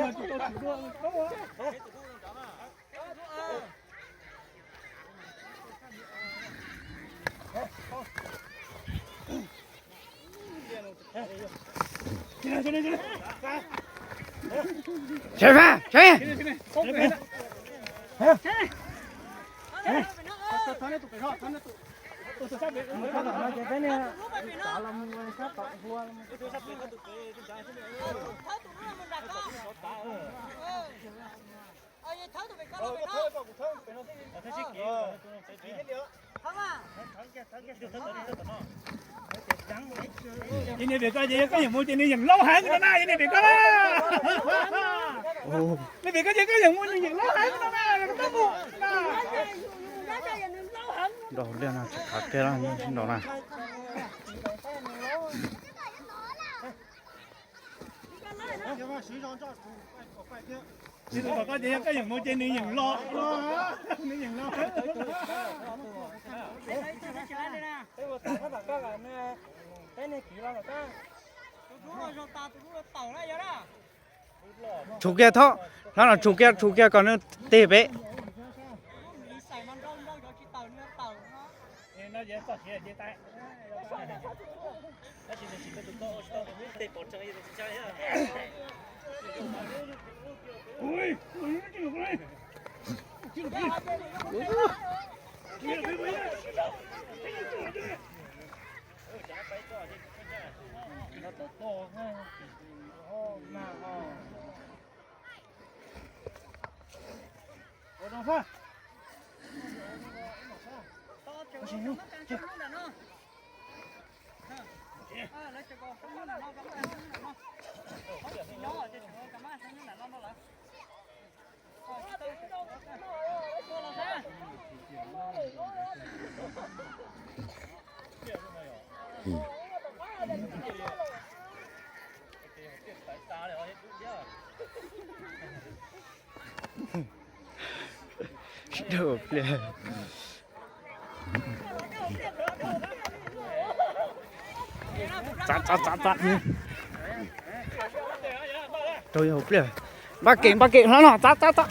mas tsis tau tsis dua. Sawv fab, sawv. Ces nws pem koj ces yog koj yeem mus ces nws yeem laub heev no na, ces nws pem koj na. Nws pem koj ces koj yeem mus nws yeem laub heev no na, koj mus na. Nrau liaj no tsis khav kiag los nrau na. Tsis tus kom koj ces yog koj yeem mus ces nws yeem los, nws yeem los. Tsum kiag thob, hlab no tsum kiag, tsum kiag kom nws tig pem. Rau pliaj. Txav, txav, txav, txav. Rau pliaj. Npaj kem, npaj kem hlo no, txav, txav, txav.